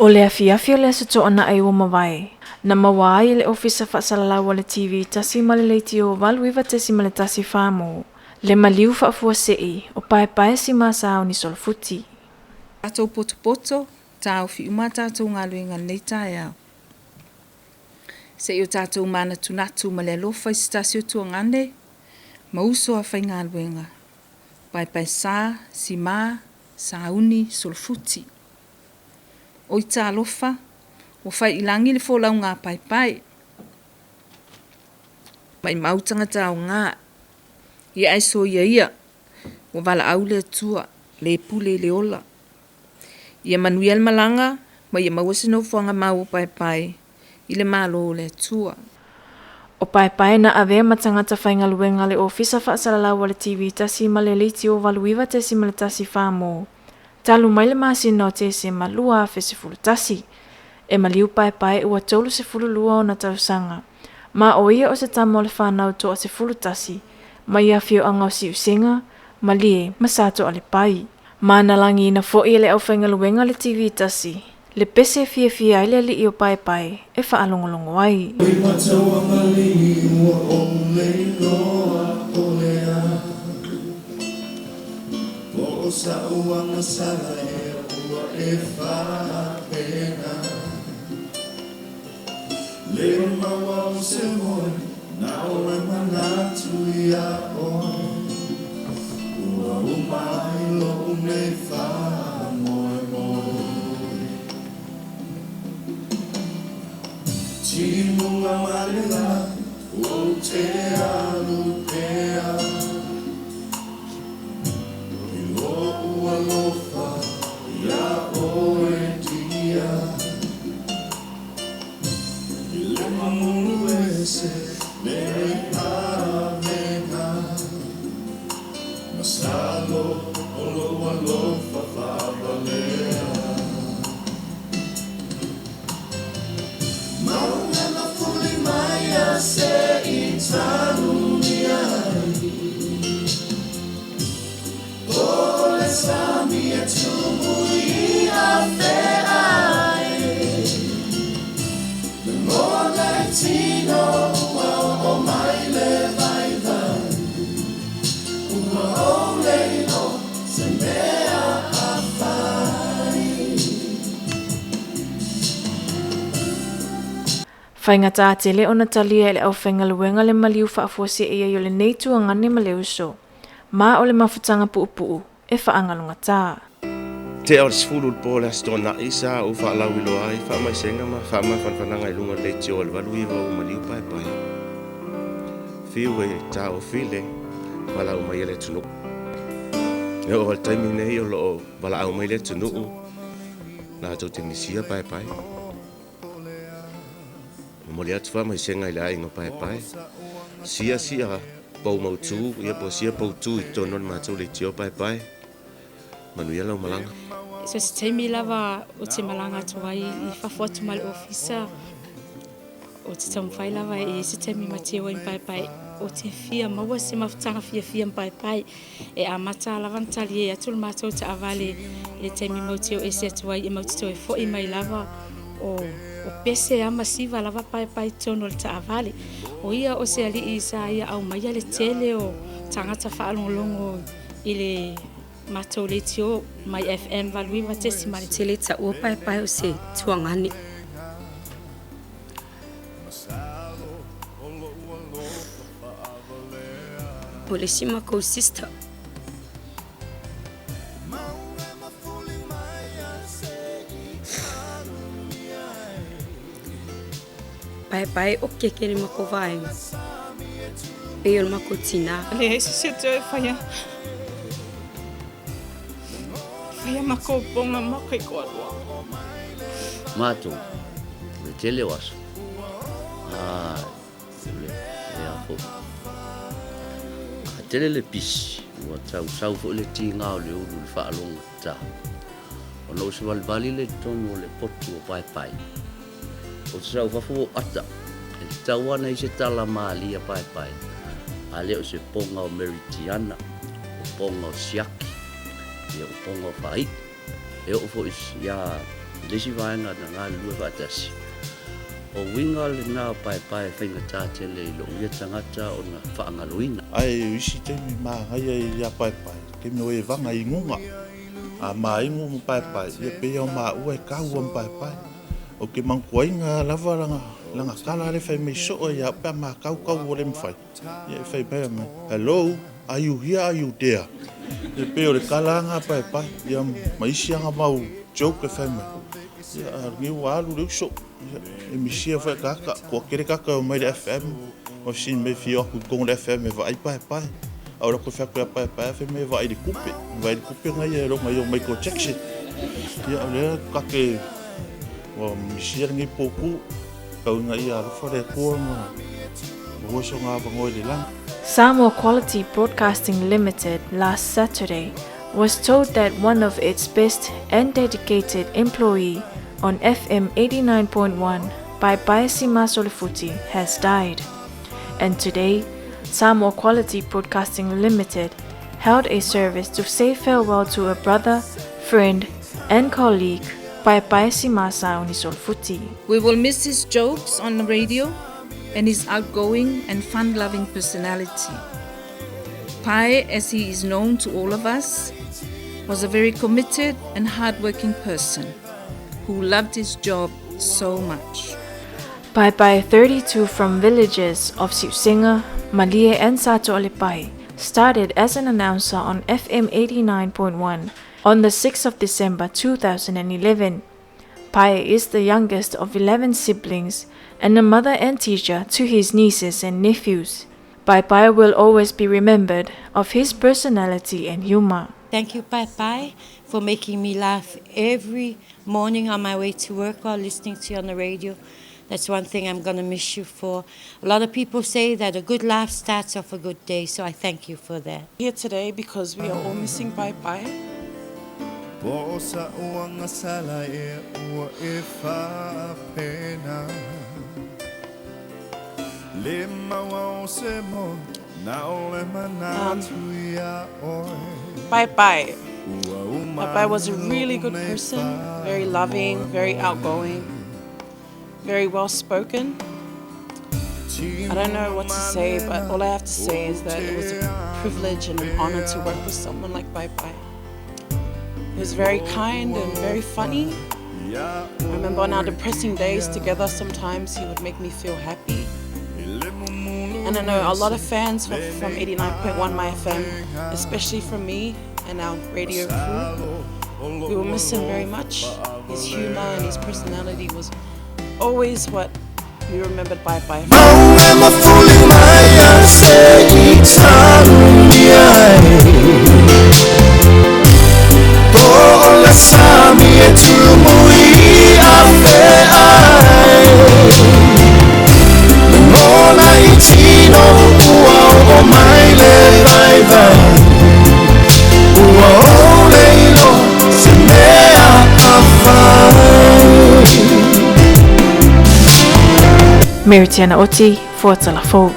O le afiafi o le Aso Toonai ua mavae, na maua ai e le Ofisa Faasalalau a le TV tasi ma le leitio 89.1 Famo, le maliu faafuasei o Paepae Sima Sauni Solofuti. Tatou potopoto, taofi uma a tatou galuega i lenei taeao. Se i o tatou manatunatu ma le alofa i se tasi o tuagane ma uso a faigaluega, Paepae Sa, Sima, Sauni, Solofuti. Oi talofa, ua fai i lagi le folauga a Paepae. Maimau tagata aoga, ia ae soia ia, ua valaau le Atua, le pule i le ola. Ia manuia le malaga, ma ia maua se nofoaga mau o Paepae i le Malo o le Atua. O Paepae na avea ma tagata faigaluega le Ofisa Faasalalau a le TV tasi ma le leitio 89.1 Famo, talu mai le masina o Tesema 2011. E maliu Paepae ua 32 ona tausaga, ma o ia o se tama o le whanau toa 11, mai afioaga o Siusega, Malie ma Satoalepai. Ma na lagiina foi e le aufaigaluega le TV tasi, le pese e fiafia ai le alii o Paepae e faalogologo ai. Faigata tele ona talia e le aufaigaluega le maliu faafuasei ai o lenei tuagane ma le uso, ma o le mafutaga puupuu e faagalogata. Tea o le 10 le po le Aso Toonai sa ou faalauiloa ai faamaisega ma faamafanafanaga i luga o le leitio o le 89 ua maliu Paepae. Fiu e taofi le valaau mai a le atunuu. E oo lava i le taimi lenei o lo o valaau mai le atunuu latou te misia Paepae. Momoli atu faamaisega i le aiga o Paepae. Sia sia pou mautu, ia po o sia poutu i totonu o le matou leitio Paepae. Manuia lau malaga. So se taimi lava o te malaga atu ai i fafo atu ma le ofisa, o te taumafai lava e se taimi mateu ai ma Paepae, o te fia maua se mafutaga fiafia ma Paepae. E amata lava ona tali atu le matou taavale i le taimi mauteu ese atu ai e matou te toe foi mai lava o pese a ma siva lava Paepae i totonu o le taavale. O ia o se alii sa ia aumaia le tele o tagata faalogologo i le matou leitio mai FM 89 tesi Tele taua Paepae o se tuagane. O le isi makou sister. Paepae o keke le makou vaega. Pei o le makou tinā. Leai se isi e toe faia. Faia makou poga ma kaikoalua. Matou, le tele o aso. A, le, le a foi. A tele le pisi, ua tau sau foi le tiga o le ulu i le faalogo ta. Ona ua savalivali le totonu o le potu o Paepae. O te sau fafo o ata, e tatau lava ona i ai se tala malie a Paepae, a le o se poga o Meritiana, o poga o Siaki, ia o poga o Faai'i. E oo foi ia Le isi vaega na galulue faatasi, o uiga lena o Paepae e faigata tele i lou ia tagata ona faagaloina. Ae o isi taimi magaia ia Paepae, taimi o e vaga i inuga. A mainu ma Paepae, ia pei o maua e kaua ma Paepae. Ou te manatuaina lava lana, lana tala le fai mai soo ia pe a matau tau ua le mafai. Ia e fai mai mai, hello, are you here, are you there? Ia pei o le tala lena a Paepae. Ia ma isi ana mau joke e fai mai. Ia a lenei ua alu le uso. Ia e misia foi tagata, toatele tagata e omai i le FM. Ma fesili mai e fia o atu i totonu o le FM e vaai Paepae. A o le atu e fai atu ia Paepae, fai mai e vaai i le tupe. Vaai i le tupe na ia e iloga ia o Michael Jackson. Ia o lea ta te ua misia lenei potu. Tau ina ia alofa le Atua ma maua sona avanoa i le lagi. Samoa Quality Broadcasting Limited last Saturday was told that one of its best and dedicated employee on FM 89.1 Paepae Sima Solofuti has died. And today, Samoa Quality Broadcasting Limited held a service to say farewell to a brother, friend, and colleague, Paepae Sima Sauni Solofuti. We will miss his jokes on the radio and his outgoing and fun-loving personality. Pae, as he is known to all of us, was a very committed and hard-working person who loved his job so much. Paepae 32 from villages of Siusinga, Malie and Sato'alepai started as an announcer on FM 89.1 on the 6th of December 2011. Pae is the youngest of 11 siblings and a mother and teacher to his nieces and nephews. Paepae will always be remembered of his personality and humor. Thank you, Paepae, for making me laugh every morning on my way to work while listening to you on the radio. That's one thing I'm going to miss you for. A lot of people say that a good laugh starts off a good day, so I thank you for that. Here today because we are all missing Paepae. Po sa uanga sala e ua e whaapena. Le maua o se mo na o le manatu ia oe. Paepae. Ua uma Paepae was a really good person, very loving, very outgoing, very well spoken. I don't know what to say, but all I have to say is that it was a privilege and an honor to work with someone like Paepae. He was very kind and very funny. I remember on our depressing days together, sometimes he would make me feel happy. And I know a lot of fans from 89.1 My FM, especially from me and our radio crew, we will miss him very much. His humor and his personality was always what we remembered Paepae. Maunga mafuli mai a se i tanu ai. Po o le sami e tumu i a fe ai. Mona i tino ua o mai le vai vai. Ua o le ilo se mea a fai. Meritiana Oti for Talafou.